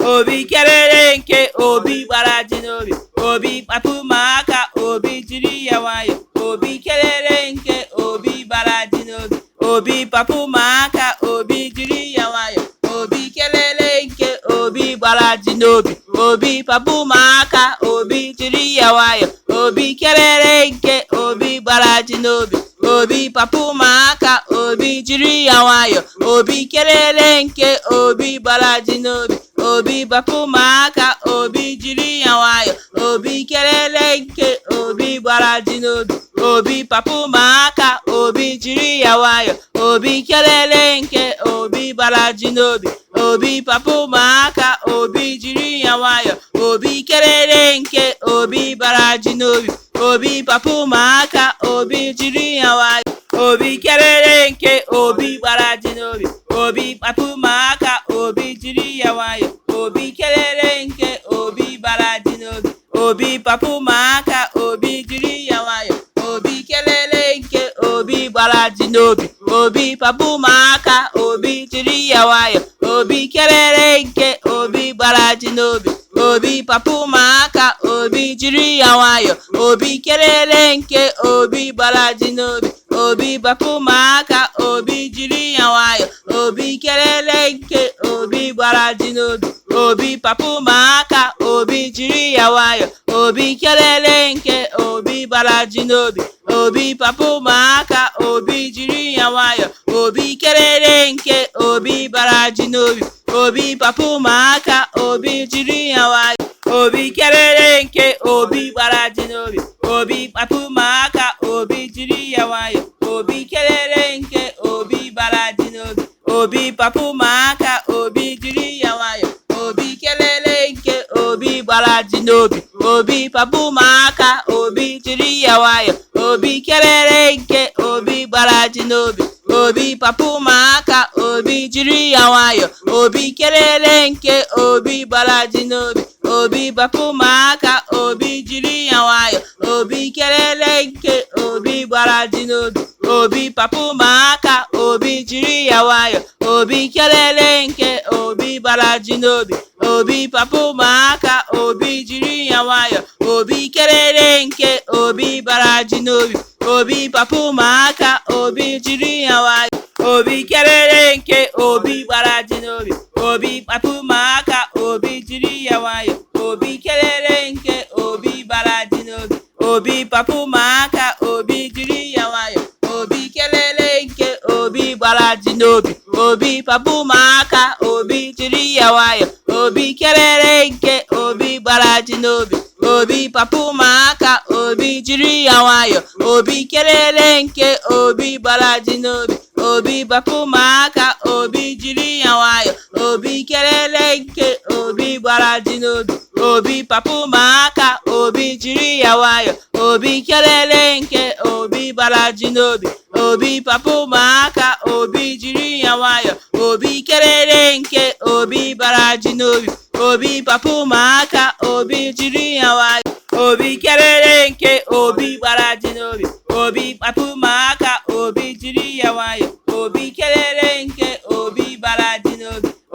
Obi kelele nke obi gbara ji n'obi. Obi kpapụ ma aka, obi jiri ya nwayọ. Obi kelele nke obi gbara ji n'obi. Obi papụ ma aka, obi jiri ya nwayọ. Obi kelele nke obi gbara ji n'obi. Obi papụ ma aka, obi jiri ya nwayọ. Obi kelele nke obi gbara ji n'obi. Obi papụ ma aka, obi jiri ya nwayọ. Obi kelele nke obi gbara ji n'obi. Obi papụ ma aka, obi jiri ya nwayọ. Obi kelele nke obi gbara ji n'obi. Obi papụ ma aka, obi jiri ya nwayọ. Obi kelele nke obi gbara ji n'obi. Obi papụ ma aka, obi jiri ya nwayọ. Obi kelele nke obi gbara ji n'obi. Obi papụ ma aka, obi jiri ya nwayọ. Obi kelele nke obi gbara ji n'obi. Obi papụ ma aka, obi jiri ya nwayọ. Obi kelele nke obi gbara ji n'obi. Obi papụ ma aka, obi jiri ya nwayọ. Obi kelele nke obi gbara ji n'obi. Obi papụ ma aka, obi jiri ya nwayọ. Obi kelele nke obi gbara ji n'obi. Obi papụ ma aka, obi jiri ya nwayọ. Obi kelele nke obi gbara ji n'obi. Obi papụ ma aka, obi jiri ya nwayọ. Obi kelele nke obi gbara ji n'obi. Obi papụ ma aka, obi jiri ya nwayọ. Obi kelele nke obi gbara ji n'obi. Obi papụ ma aka, obi jiri ya nwayọ. Obi kelele nke obi gbara ji n'obi. Obi papụ ma aka, obi jiri ya nwayọ. Obi kelele nke obi gbara ji n'obi. Obi papụ ma aka, obi jiri ya nwayọ. Obi kelele nke obi gbara ji n'obi. Obi papụ ma aka, obi jiri ya nwayọ. Obi kelele nke obi gbara ji n'obi. Obi papụ ma aka, obi jiri ya nwayọ. Obi kelele nke obi gbara ji n'obi. Obi papụ ma aka, obi jiri ya nwayọ. Obi kelele nke obi gbara ji n'obi. Obi papụ ma aka, obi jiri ya nwayọ. Obi kelele nke obi gbara ji n'obi. Obi papụ ma aka, obi jiri ya nwayọ. Obi kelele nke obi gbara ji n'obi. Obi papụ ma aka, obi jiri ya nwayọ. Obi kelele nke obi gbara ji n'obi. Obi papụ ma aka, obi jiri ya nwayọ. Obi kelele nke obi gbara ji n'obi. Obi papụ ma aka, obi jiri ya nwayọ. Obi kelele nke obi gbara ji n'obi. Obi papụ ma aka, obi jiri ya nwayọ. Obi kelele nke obi gbara ji n'obi. Obi papụ ma aka, obi jiri ya nwayọ. Obi kelele nke obi gbara ji n'obi. Obi papụ ma aka, obi jiri ya nwayọ. Obi kelele nke obi gbara ji n'obi. Obi papụ ma aka, obi jiri ya nwayọ. Obi kelele nke obi gbara ji n'obi. Obi papụ ma aka, obi jiri ya nwayọ. Obi kelele nke obi gbara ji n'obi. Obi papụ ma aka, obi jiri ya nwayọ. Obi kelele nke obi gbara ji n'obi. Obi papụ ma aka, obi jiri ya nwayọ. Obi kelele nke obi gbara ji n'obi. Obi papụ ma aka, obi jiri ya nwayọ. Obi kelele nke obi gbara ji n'obi.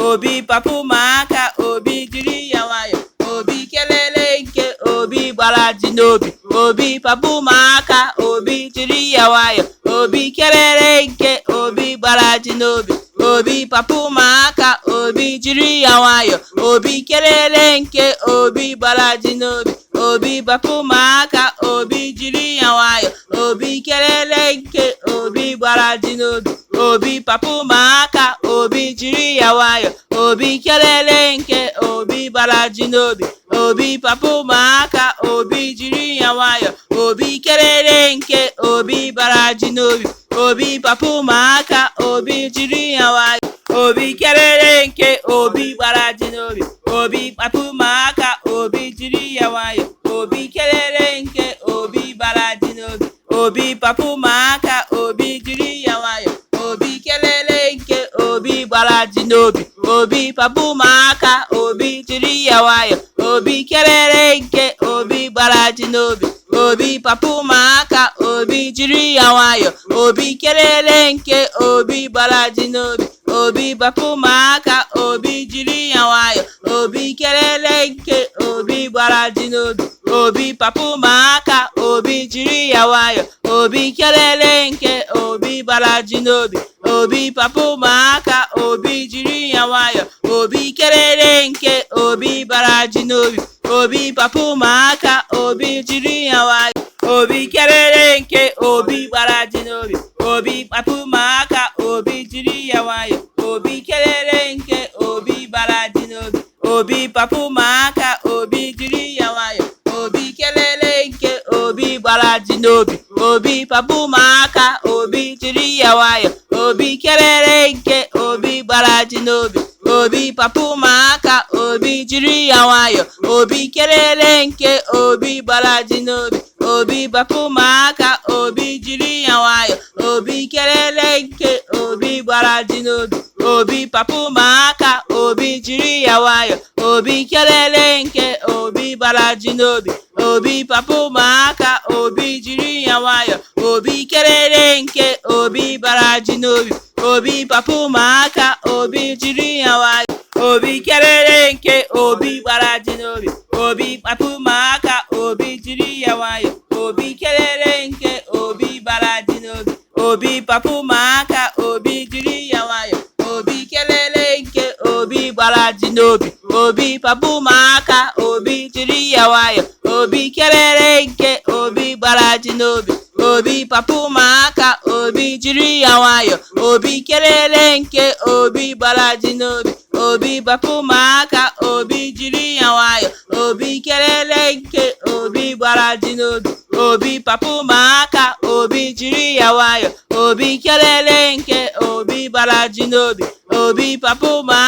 Obi papụ ma aka, obi jiri ya nwayọ. Obi kelele nke obi gbara ji n'obi. Obi papụ ma aka, obi jiri ya nwayọ. Obi kelele nke obi gbara ji n'obi. Obi papụ ma aka, obi jiri ya nwayọ. Obi kelele nke obi gbara ji n'obi. Obi papụ ma aka, obi jiri ya nwayọ. Obi kelele nke obi gbara ji n'obi. Obi papụ ma aka, obi jiri ya nwayọ. Obi kelele nke obi gbara ji n'obi. Obi papụ ma aka, obi jiri ya nwayọ. Obi kelele nke obi gbara ji n'obi. Obi papụ ma aka, obi jiri ya nwayọ. Obi kelele nke obi gbara ji n'obi. Obi papụ ma aka, obi jiri ya nwayọ. Obi kelele nke obi gbara ji n'obi. Obi papụ ma aka, obi jiri ya nwayọ. Obi kelele nke obi gbara ji n'obi. Obi papụ ma aka, obi jiri ya nwayọ. Obi kelele nke obi gbara ji n'obi. Obi papụ ma aka, obi jiri ya nwayọ. Obi kelele nke obi gbara ji n'obi. Obi Obi bapụ m aka, Obi jiri ya nwayọ, Obi kelele nke Obi gbara ji n'obi, Obi papụ m aka, Obi jiri ya nwayọ, Obi kelele nke Obi gbara ji n'obi, Obi papụ m aka, Obi jiri ya nwayọ, Obi kelele nke Obi gbara ji n'obi, Obi papụ m aka, Obi jiri ya nwayọ, Obi kelele nke Obi gbara ji n'obi, Obi papụ m aka, Obi jiri ya nwayọ, Obi kelele nke Obi gbara ji n'obi, Obi papụ m aka, Obi jiri ya nwayọ, Obi kelele nke Obi gbara ji n'obi, Obi papụ m aka, Obi jiri ya nwayọ, Obi kelele nke Obi gbara ji n'obi, Obi papụ m aka, Obi jiri ya nwayọ, Obi kelele nke Obi gbara ji n'obi, Obi papụ m aka, Obi jiri ya nwayọ, Obi kelele nke Obi gbara ji n'obi, Obi papụ m aka, Obi jiri ya nwayọ, Obi kelele nke Obi gbara ji n'obi, Obi papụ m aka, Obi jiri ya nwayọ, Obi kelele nke Obi gbara ji n'obi, Obi papụ m aka, Obi jiri ya nwayọ, Obi kelele nke Obi gbara ji n'obi, Obi papụ m aka, Obi jiri ya nwayọ, Obi kelele nke Obi gbara ji n'obi, Obi papụ m aka, Obi jiri ya nwayọ, Obi kelele nke Obi gbara ji n'obi, Obi papụ m aka, Obi jiri ya nwayọ, Obi kelele nke Obi gbara ji n'obi, Obi papụ m aka, Obi jiri ya nwayọ, Obi kelele nke Obi gbara ji n'obi, Obi papụ m aka, Obi jiri ya nwayọ, Obi kelele nke Obi gbara ji n'obi, Obi papụ m aka, Obi jiri ya nwayọ, Obi kelele nke Obi gbara ji n'obi, Obi papụ m aka,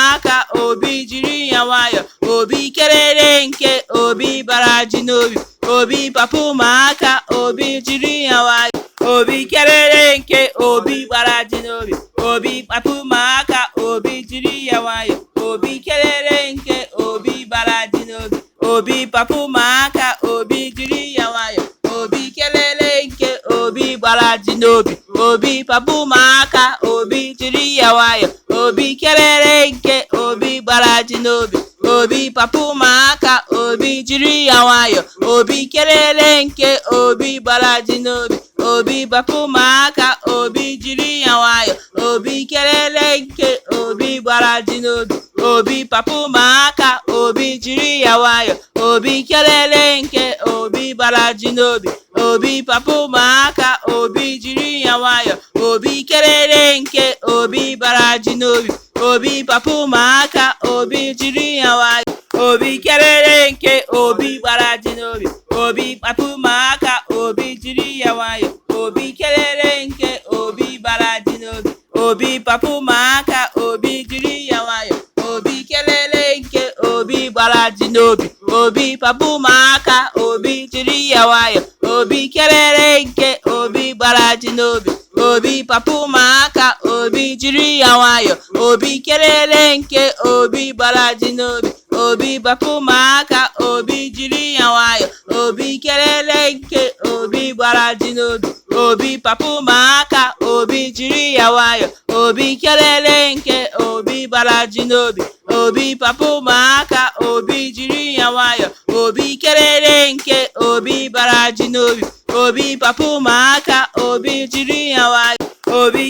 Obi jiri ya nwayọ, Obi kelele nke Obi gbara ji n'obi, Obi papụ m aka, Obi jiri ya nwayọ, Obi kelele nke Obi gbara ji n'obi, Obi papụ m aka, Obi jiri ya nwayọ, Obi kelele nke Obi gbara ji n'obi, Obi papụ m aka, Obi jiri ya nwayọ, Obi kelele nke Obi gbara ji n'obi, Obi papụ m aka, Obi jiri ya nwayọ, Obi kelele nke Obi gbara ji n'obi, Obi papụ m aka, Obi jiri ya nwayọ, Obi kelele nke Obi gbara ji n'obi, Obi papụ m aka, Obi jiri ya nwayọ, Obi kelele nke Obi gbara ji n'obi, Obi papụ m aka, Obi jiri ya nwayọ, Obi kelele nke Obi gbara ji n'obi, Obi papụ m aka, Obi jiri ya nwayọ, Obi kelele nke Obi gbara ji n'obi, Obi papụ m aka, Obi jiri ya nwayọ, Obi kelele nke Obi gbara ji n'obi, Obi papụ m aka, Obi jiri ya nwayọ, Obi kelele nke Obi gbara ji n'obi, Obi papụ m aka, Obi jiri ya nwayọ, Obi kelele nke Obi gbara ji n'obi, Obi papụ m aka, Obi jiri ya nwayọ, Obi kelele nke Obi gbara ji n'obi, Obi papụ m aka, Obi jiri ya nwayọ, Obi kelele nke Obi gbara ji n'obi, Obi papụ m aka, Obi jiri ya nwayọ, Obi kelele nke Obi gbara ji n'obi, Obi papụ m aka, Obi jiri ya nwayọ, Obi kelele nke Obi gbara ji n'obi, Obi papụ m aka, Obi jiri ya nwayọ, Obi kelele nke Obi gbara ji n'obi, Obi papụ m aka, Obi jiri ya nwayọ, Obi kelele nke Obi gbara ji n'obi, Obi papụ m aka, Obi jiri ya nwayọ, Obi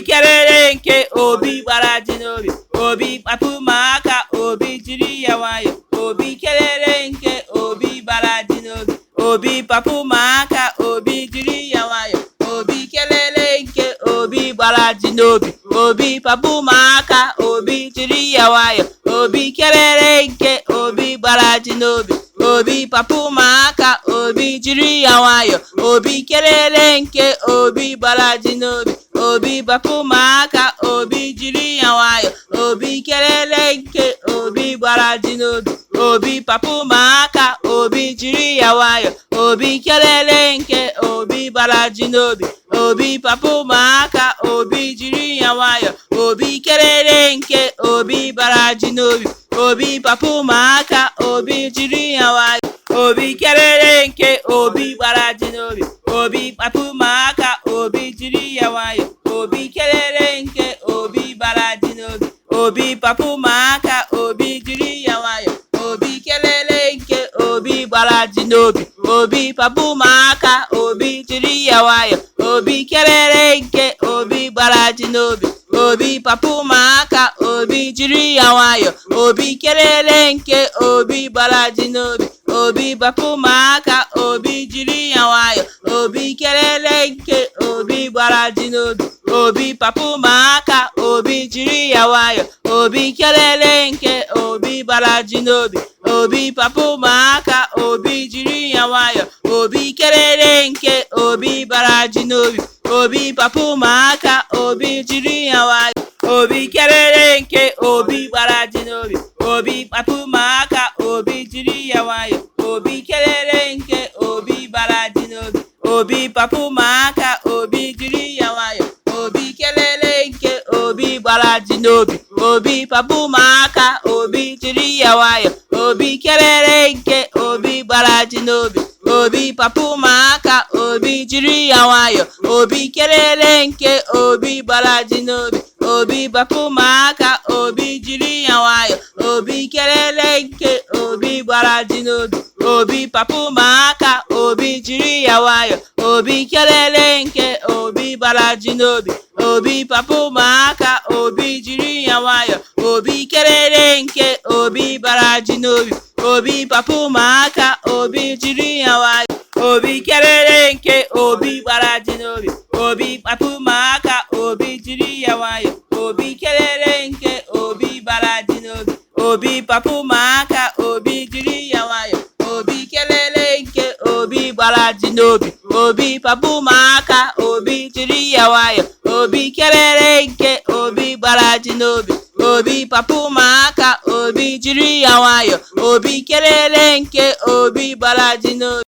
kelele nke Obi gbara ji n'obi, Obi papụ m aka, Obi jiri ya nwayọ, Obi kelele nke Obi gbara ji n'obi, Obi papụ m aka, Obi jiri ya nwayọ, Obi kelele nke Obi gbara ji n'obi, Obi papụ m aka, Obi jiri ya nwayọ, Obi kelele nke Obi gbara ji n'obi, Obi papụ m aka, Obi jiri ya nwayọ, Obi kelele nke Obi gbara ji n'obi, Obi papụ m aka, Obi jiri ya nwayọ, Obi kelele nke Obi gbara ji n'obi, Obi papụ m aka, Obi jiri ya nwayọ, Obi kelele nke Obi gbara ji n'obi, Obi papụ m aka, Obi jiri ya nwayọ, Obi kelele nke Obi gbara ji n'obi, Obi papụ m aka, Obi jiri ya nwayọ, Obi kelele nke Obi gbara ji n'obi, Obi Obi papụ m aka, Obi jiri ya nwayọ. Obi kelele nke Obi gbara ji n'obi. Obi papụ m aka, Obi jiri ya nwayọ. Obi kelele nke Obi gbara ji n'obi. Obi papụ m aka, Obi jiri ya nwayọ. Obi kelele nke Obi gbara ji n'obi. Obi papụ m aka, Obi jiri ya nwayọ. Obi kelele nke Obi gbara ji n'obi. Obi papụ m aka, Obi jiri ya nwayọ. Obi kelele nke Obi gbara ji n'obi. Obi papụ m aka, Obi jiri ya nwayọ. Obi kelele nke Obi gbara ji n'obi. Obi papụ m aka, Obi jiri ya nwayọ. Obi kelele nke Obi gbara ji n'obi. Obi papụ m aka, Obi jiri ya nwayọ. Obi kelele nke Obi gbara ji n'obi. Obi papụ m aka, Obi jiri ya nwayọ. Obi kelele nke Obi gbara ji n'obi. Obi papụ m aka, Obi jiri ya nwayọ. Obi kelele nke Obi gbara ji n'obi. Obi papụ m aka, Obi jiri ya nwayọ. Obi kelele nke Obi gbara ji n'obi. Obi papụ m aka, Obi jiri ya nwayọ. Obi kelele nke Obi gbara ji n'obi. Obi papụ m aka, Obi jiri ya nwayọ. Obi kelele nke Obi gbara ji n'obi. Obi papụ m aka, Obi jiri ya nwayọ. Obi kelele nke Obi gbara ji n'obi. Obi papụ m aka, Obi jiri ya nwayọ. Obi kelele nke Obi gbara ji n'obi. Obi papụ m aka, Obi jiri ya nwayọ. Obi kelele nke Obi gbara ji n'obi. Obi papụ m aka, Obi jiri ya nwayọ. Obi kelele nke Obi gbara ji n'obi. Obi papụ m aka, Obi jiri ya nwayọ. Obi kelele nke Obi gbara ji n'obi. Obi papụ m aka, Obi jiri ya nwayọ. Obi kelele nke Obi gbara ji n'obi.